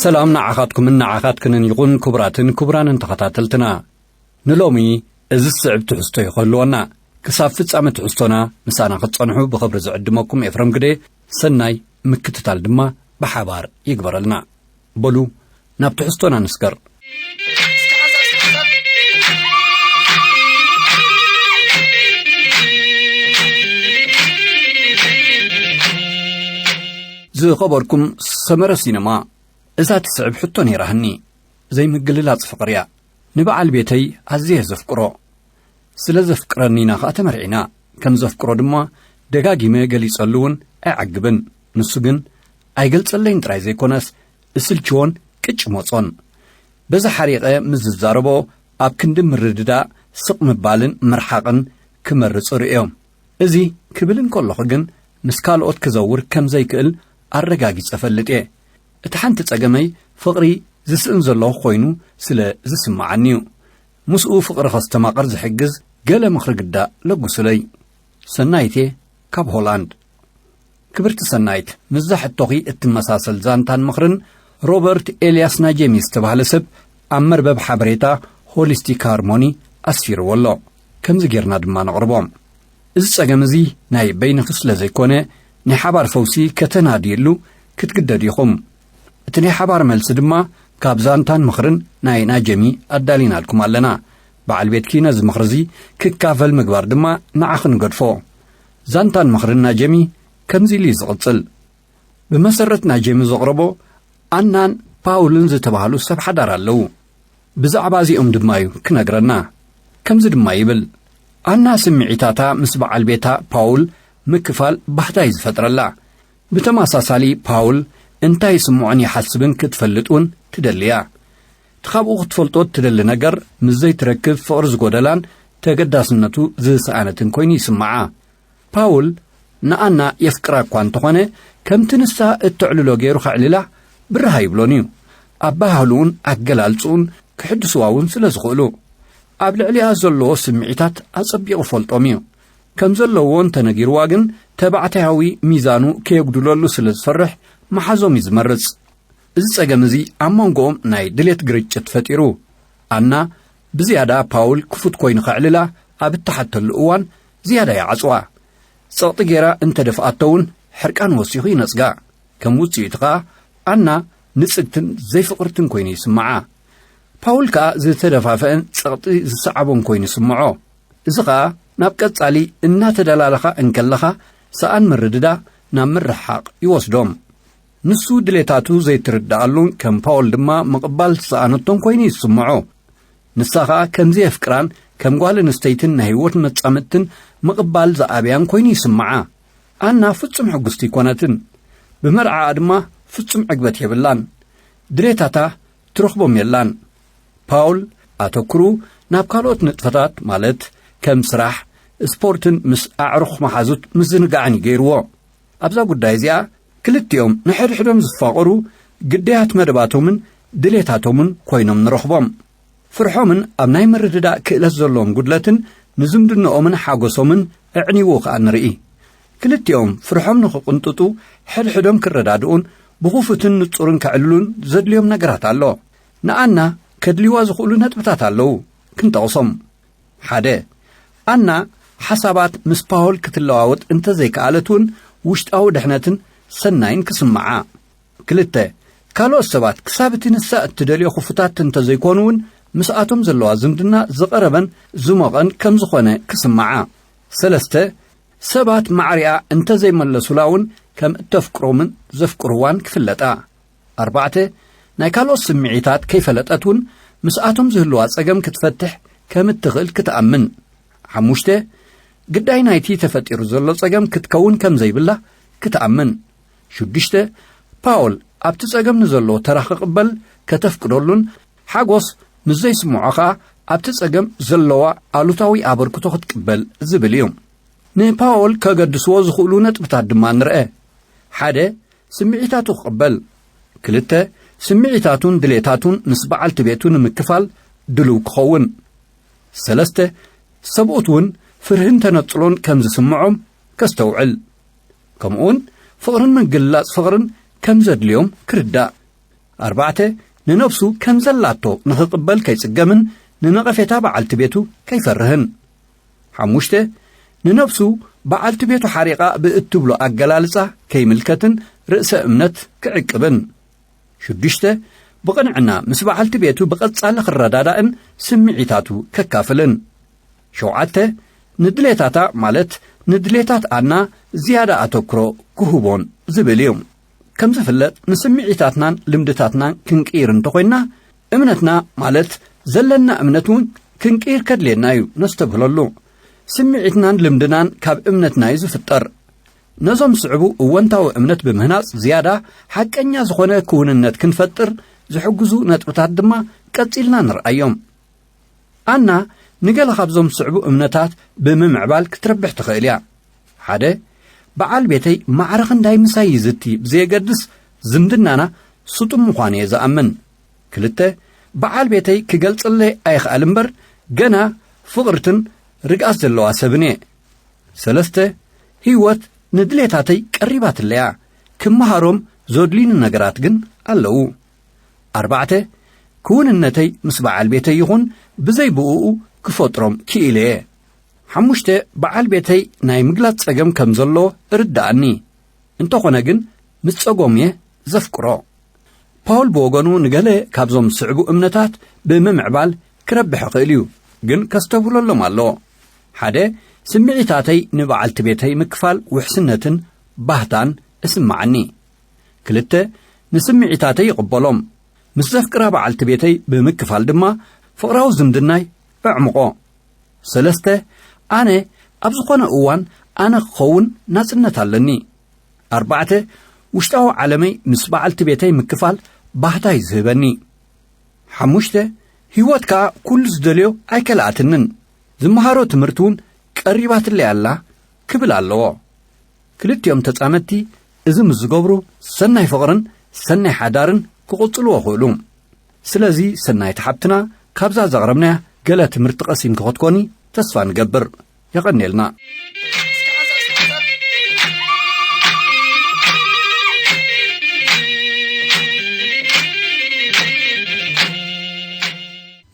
ሰላም ንዓኻትኩምን ንዓኻትክንን ይኹን፣ ክቡራትን ክቡራንን ተኸታተልትና። ንሎሚ እዚ ዝስዕብ ትሕዝቶ እዩ ክህልወና። ክሳብ ፍጻመ ትሕዝቶና ምሳና ክትጸንሑ ብኽብሪ ዝዕድመኩም ኤፍረም ግደ፣ ሰናይ ምክትታል ድማ ብሓባር ይግበረልና። በሉ፣ ናብ ትሕዝቶና ንስገር። ዝኸበርኩም ሰመረ ሲነማ፣ እዛ ትስዕብ ሕቶ ነይራህኒ። ዘይምግልላጽ ፍቕሪ እያ። ንበዓል ቤተይ ኣዝየ ዘፍቅሮ። ስለ ዘፍቅረኒ ኢና ኸኣ ተመርዒና። ከም ዘፍቅሮ ድማ ደጋጊመ ገሊጸሉ እውን ኣይዓግብን። ንሱ ግን ኣይገልጸለይን ጥራይ ዘይኮነስ፣ እስልችዎን ቅጭ ሞጾን። በዚ ሓሪቐ ምስ ዝዛረቦ፣ ኣብ ክንዲ ምርድዳእ ስቕ ምባልን ምርሓቕን ክመርጽ ርእዮ። እዚ ክብል እንከለኹ ግን፣ ምስ ካልኦት ክዘውር ከም ዘይክእል ኣረጋጊጸ እፈልጥ እየ። እቲ ሓንቲ ጸገመይ፣ ፍቕሪ ዝስእን ዘለኹ ኮይኑ ስለ ዝስምዓኒ እዩ። ምስኡ ፍቕሪ ከስተማቕር ዝሕግዝ ገለ ምኽሪ ግዳ ለግሱለይ። ሰናይቴ፣ ካብ ሆላንድ። ክብርቲ ሰናይት፣ ምስዛ ሕቶኺ እትመሳሰል ዛንታን ምኽርን ሮበርት ኤልያስ ናጀሚ ዝተባህለ ሰብ ኣብ መርበብ ሓበሬታ ሆሊስቲክ ሃርሞኒ ኣስፊርዎ ኣሎ። ከምዚ ጌርና ድማ ነቕርቦ። እዚ ጸገም እዚ ናይ በይንኺ ስለ ዘይኮነ፣ ናይ ሓባር ፈውሲ ከተናድይሉ ክትግደዱ ኢኹም። እቲ ናይ ሓባር መልሲ ድማ ካብ ዛንታን ምኽርን ናይ ናጀሚ ኣዳሊናልኩም ኣለና። በዓል ቤትኪ ነዚ ምኽሪ እዚ ክካፈል ምግባር ድማ ንዓኺ ንገድፎ። ዛንታን ምኽርን ናጀሚ ከምዚ ኢሉ እዩ ዝቕጽል። ብመሰረት ናጀሚ ዘቕረቦ፣ ኣናን ፓውልን ዝተባህሉ ሰብ ሓዳር ኣለዉ። ብዛዕባ እዚኦም ድማ እዩ ክነግረና። ከምዚ ድማ ይብል፣ ኣና ስምዒታታ ምስ በዓል ቤታ ፓውል ምክፋል ባህታ እዩ ዝፈጥረላ። ብተመሳሳሊ፣ ፓውል እንታይ ይስምዖን ይሓስብን ክትፈልጥ እውን ትደሊ እያ። እቲ ካብኡ ክትፈልጦ እትደሊ ነገር ምስ ዘይትረክብ ፍቕሪ ዝጎደላን ተገዳስነቱ ዝሰኣነትን ኮይኑ ይስምዓ። ፓውል ንኣና የፍቅራ እኳ እንተኾነ፣ ከምቲ ንሳ እተዕልሎ ገይሩ ከዕልላ ብርህ ኣይብሎን እዩ። ኣበሃህልኡን ኣገላልጽኡን ክሕድስዋ እውን ስለ ዝኽእሉ፣ ኣብ ልዕሊኣ ዘለዎ ስምዒታት ኣጸቢቑ ፈልጦም እዩ። ከም ዘለዎ እንተነጊርዋ ግን፣ ተባዕታያዊ ሚዛኑ ከየጉድለሉ ስለ ዝፈርሕ፣ መሓዞም እዩ ዝመርጽ። እዚ ጸገም እዚ ኣብ መንጎኦም ናይ ድሌት ግርጭት ፈጢሩ። ኣና ብዝያዳ ፓውል ክፉት ኮይኑ ከዕልላ ኣብ እተሓተሉ እዋን፣ ዝያዳ ይዓጽዋ። ጸቕጢ ገይራ እንተ ደፍኣቶ እውን፣ ሕርቃን ወሲኹ ይነጽጋ። ከም ውጽኢቱ ከኣ፣ ኣና ንጽግትን ዘይፍቕርትን ኮይኑ ይስምዓ። ፓውል ከኣ ዝተደፋፍአን ጸቕጢ ዝሰዓቦን ኮይኑ ይስምዖ። እዚ ኸኣ ናብ ቀጻሊ እናተደላለኻ እንከለኻ፣ ሰኣን ምርድዳ ናብ ምርሕሓቕ ይወስዶም። ንሱ ድሌታቱ ዘይትርድኣሉን ከም ፓውል ድማ ምቕባል ዝሰኣነቶን ኮይኑ ይስምዖ። ንሳ ኸኣ ከምዚ የፍቅራን ከም ጓል ኣንስተይትን ናይ ህይወት መጻምድትን ምቕባል ዝኣብያን ኮይኑ ይስምዓ። ኣና ፍጹም ሕጉስቲ ኣይኮነትን። ብመርዓኣ ድማ ፍጹም ዕግበት የብላን። ድሌታታ ትረኽቦም የላን። ፓውል ኣተኩሩ ናብ ካልኦት ንጥፈታት፣ ማለት ከም ስራሕ፣ ስፖርትን ምስ ኣዕሩኽ መሓዙት ምዝንጋዕን እዩ ገይርዎ። ኣብዛ ጉዳይ እዚኣ፣ ክልቲኦም ንሕድሕዶም ዝፋቐሩ ግዳያት መደባቶምን ድሌታቶምን ኮይኖም ንረኽቦም። ፍርሖምን ኣብ ናይ ምርድዳእ ክእለት ዘለዎም ጉድለትን ንዝምድንኦምን ሓጎሶምን ኣዕንይዎ ከኣ ንርኢ። ክልቲኦም ፍርሖም ንኽቕንጥጡ፣ ሕድሕዶም ክረዳድኡን ብኽፉትን ንጹርን ከዕልሉን ዘድልዮም ነገራት ኣሎ። ንኣና ከድልይዋ ዝኽእሉ ነጥብታት ኣለዉ፣ ክንጠቕሶም። ሓደ፣ ኣና ሓሳባት ምስ ፓውል ክትለዋወጥ እንተዘይከኣለት እውን፣ ውሽጣዊ ድሕነትን ሰናይን ክስምዓ። ክልተ፣ ካልኦት ሰባት ክሳብ እቲ ንሳ እትደልዮ ክፉታት እንተዘይኮኑ እውን፣ ምስኣቶም ዘለዋ ዝምድና ዝቐረበን ዝሞቐን ከም ዝኾነ ክስምዓ። ሰለስተ፣ ሰባት ማዕሪኣ እንተዘይመለሱላ እውን ከም እተፍቅሮምን ዘፍቅርዋን ክፍለጣ። ኣርባዕተ፣ ናይ ካልኦት ስምዒታት ከይፈለጠት እውን ምስኣቶም ዝህልዋ ጸገም ክትፈትሕ ከም እትኽእል ክትኣምን። ሓሙሽተ፣ ግዳይ ናይቲ ተፈጢሩ ዘሎ ጸገም ክትከውን ከም ዘይብላ ክትኣምን። ሽዱሽተ፣ ፓውል ኣብቲ ጸገም ንዘለዎ ተራ ክቕበል ከተፍቅደሉን ሓጎስ ምስ ዘይስምዖ ኸኣ ኣብቲ ጸገም ዘለዋ ኣሉታዊ ኣበርክቶ ክትቅበል ዝብል እዩ። ንፓውል ከገድስዎ ዝኽእሉ ነጥብታት ድማ ንርአ። ሓደ፣ ስምዒታቱ ክቕበል። ክልተ፣ ስምዒታቱን ድሌታቱን ምስ በዓልቲ ቤቱ ንምክፋል ድሉው ክኸውን። ሰለስተ፣ ሰብኡት እውን ፍርህን ተነጽሎን ከም ዝስምዖም ከስተውዕል። ከምኡውን ፍቕርን ምግልላጽ ፍቕርን ከም ዘድልዮም ክርዳእ። ኣርባዕተ፣ ንነብሱ ከም ዘላቶ ንኽቕበል ከይጽገምን ንነቐፌታ በዓልቲ ቤቱ ከይፈርህን። ሓሙሽተ፣ ንነብሱ በዓልቲ ቤቱ ሓሪቓ ብእትብሎ ኣገላልጻ ከይምልከትን ርእሰ እምነት ክዕቅብን። ሽዱሽተ፣ ብቕንዕና ምስ በዓልቲ ቤቱ ብቐጻሊ ክረዳዳእን ስምዒታቱ ከካፍልን። ሸውዓተ፣ ንድሌታታ ማለት ንድሌታት ኣና ዝያዳ ኣተክሮ ክህቦን ዝብል እዩ። ከም ዝፍለጥ ንስምዒታትናን ልምድታትናን ክንቅይር እንተኾይንና፣ እምነትና ማለት ዘለና እምነት እውን ክንቅይር ከድልየና እዩ ነስተብህለሉ። ስምዒትናን ልምድናን ካብ እምነትና እዩ ዝፍጠር። ነዞም ዝስዕቡ እወንታዊ እምነት ብምህናጽ ዝያዳ ሓቀኛ ዝኾነ ክውንነት ክንፈጥር ዝሕግዙ ነጥብታት ድማ ቀጺልና ንርኣዮም። ኣና ንገለ ካብዞም ዝስዕቡ እምነታት ብምምዕባል ክትረብሕ ትኽእል እያ። ሓደ፣ በዓል ቤተይ ማዕረ ክንዳይ ምሳይ ይዝቲ ብዘየገድስ ዝምድናና ስጡም ምዃኑ እየ ዝኣምን። ክልተ፣ በዓል ቤተይ ክገልጽለይ ኣይኽኣል እምበር ገና ፍቕርትን ርግኣት ዘለዋ ሰብን እየ። ሰለስተ፣ ህይወት ንድሌታተይ ቀሪባትለያ፣ ክመሃሮም ዘድልዩኒ ነገራት ግን ኣለዉ። ኣርባዕተ፣ ክውንነተይ ምስ በዓል ቤተይ ይኹን ብዘይ ብእኡ ክፈጥሮም ክኢለ እየ። ሓሙሽተ፣ በዓል ቤተይ ናይ ምግላጽ ጸገም ከም ዘሎ እርድኣኒ። እንተኾነ ግን ምስ ጸጎም እየ ዘፍቅሮ። ፓውል ብወገኑ ንገለ ካብዞም ዝስዕቡ እምነታት ብምምዕባል ክረብሕ ይኽእል እዩ፣ ግን ከስተብህለሎም ኣለዎ። ሓደ፣ ስምዒታተይ ንበዓልቲ ቤተይ ምክፋል ውሕስነትን ባህታን እስምዓኒ። ክልተ፣ ንስምዒታተይ ይቕበሎም። ምስ ዘፍቅራ በዓልቲ ቤተይ ብምክፋል ድማ ፍቕራዊ ዝምድናይ እዕምቖ። ሰለስተ፣ ኣነ ኣብ ዝኾነ እዋን ኣነ ክኸውን ናጽነት ኣለኒ። ኣርባዕተ፣ ውሽጣዊ ዓለመይ ምስ በዓልቲ ቤተይ ምክፋል ባህታ እዩ ዝህበኒ። ሓሙሽተ፣ ህይወት ከኣ ኩሉ ዝደልዮ ኣይከልኣትንን። ዝመሃሮ ትምህርቲ እውን ቀሪባትለይ ኣላ ክብል ኣለዎ። ክልቲኦም ተጻመድቲ እዚ ምስ ዝገብሩ ሰናይ ፍቕርን ሰናይ ሓዳርን ክቕጽልዎ ይኽእሉ። ስለዚ ሰናይት ሓብትና ካብዛ ዘቕረብናያ ገለ ትምህርቲ ቀሲምኪ ክትኮኒ ተስፋ ንገብር። የቐንየልና።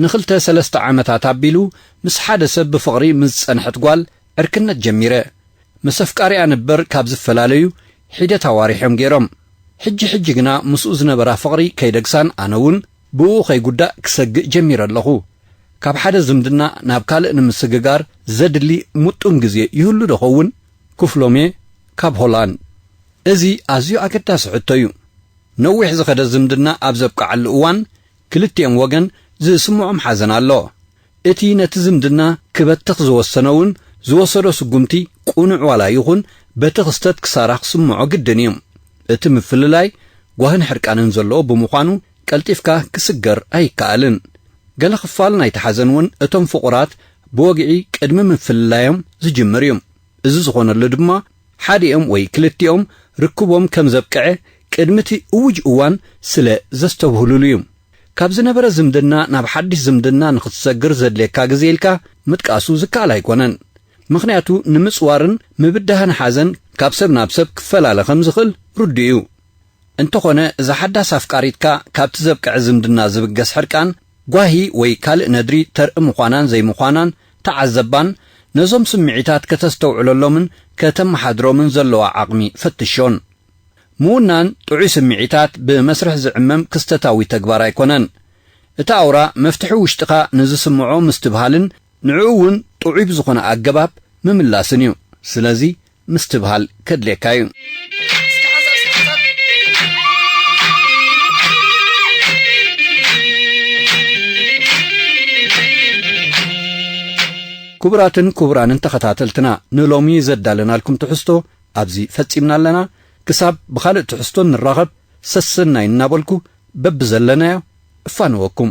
ንኽልተ ሰለስተ ዓመታት ኣቢሉ ምስ ሓደ ሰብ ብፍቕሪ ምስ ዝጸንሐት ጓል ዕርክነት ጀሚረ። ምስ ኣፍቃሪኣ ንበር ካብ ዝፈላለዩ ሒደት ኣዋሪሖም ገይሮም። ሕጂ ሕጂ ግና ምስኡ ዝነበራ ፍቕሪ ከይደግሳን ኣነ እውን ብኡ ከይጉዳእ ክሰግእ ጀሚረ ኣለኹ። ካብ ሓደ ዝምድና ናብ ካልእ ንምስግጋር ዘድሊ ምጡን ግዜ ይህሉ ዶ ኸውን? ክፍሎም'የ ካብ ሆላንድ። እዚ ኣዝዩ ኣገዳሲ ሕቶ እዩ። ነዊሕ ዝኸደ ዝምድና ኣብ ዘብቅዓሉ እዋን ክልቲኦም ወገን ዝስምዖም ሓዘን ኣሎ። እቲ ነቲ ዝምድና ክበትኽ ዝወሰነ እውን ዝወሰዶ ስጉምቲ ቅኑዕ ዋላ ይኹን በቲ ክስተት ክሳራ ክስምዖ ግድን እዩ። እቲ ምፍልላይ ጓህን ሕርቃንን ዘለዎ ብምዃኑ ቀልጢፍካ ክስገር ኣይከኣልን። ገለ ክፋል ናይቲ ሓዘን እውን እቶም ፍቑራት ብወግዒ ቅድሚ ምፍልላዮም ዝጅምር እዩ። እዚ ዝኾነሉ ድማ ሓዲኦም ወይ ክልቲኦም ርክቦም ከም ዘብቅዐ ቅድሚ እቲ እውጅ እዋን ስለ ዘስተብህሉሉ እዩ። ካብ ዝነበረ ዝምድና ናብ ሓድሽ ዝምድና ንኽትሰግር ዘድልየካ ግዜ ኢልካ ምጥቃሱ ዝከኣል ኣይኮነን። ምኽንያቱ ንምጽዋርን ምብዳህን ሓዘን ካብ ሰብ ናብ ሰብ ክፈላለ ከም ዝኽእል ርዱእ እዩ። እንተኾነ እዛ ሓዳስ ኣፍቃሪትካ ካብቲ ዘብቅዐ ዝምድና ዝብገስ ሕርቃን፣ ጓሂ ወይ ካልእ ነድሪ ተርኢ ምዃናን ዘይምዃናን ተዓዘባን ነዞም ስምዒታት ከተስተውዕለሎምን ከተመሓድሮምን ዘለዋ ዓቕሚ ፈትሾን። ምውናን ጥዑይ ስምዒታት ብመስርሕ ዝዕመም ክስተታዊ ተግባር ኣይኮነን። እቲ ኣውራ መፍትሒ ውሽጥኻ ንዝስምዖ ምስትብሃልን ንዕኡ እውን ጥዑይ ብዝኾነ ኣገባብ ምምላስን እዩ። ስለዚ ምስትብሃል ከድልየካ እዩ። ክቡራትን ክቡራንን ተኸታተልትና፣ ንሎሚ ዘዳለናልኩም ትሕዝቶ ኣብዚ ፈጺምና ኣለና። ክሳብ ብኻልእ ትሕዝቶ ንራኸብ፣ ሰሰናይ እናበልኩ በብዘለናዮ እፋንወኩም።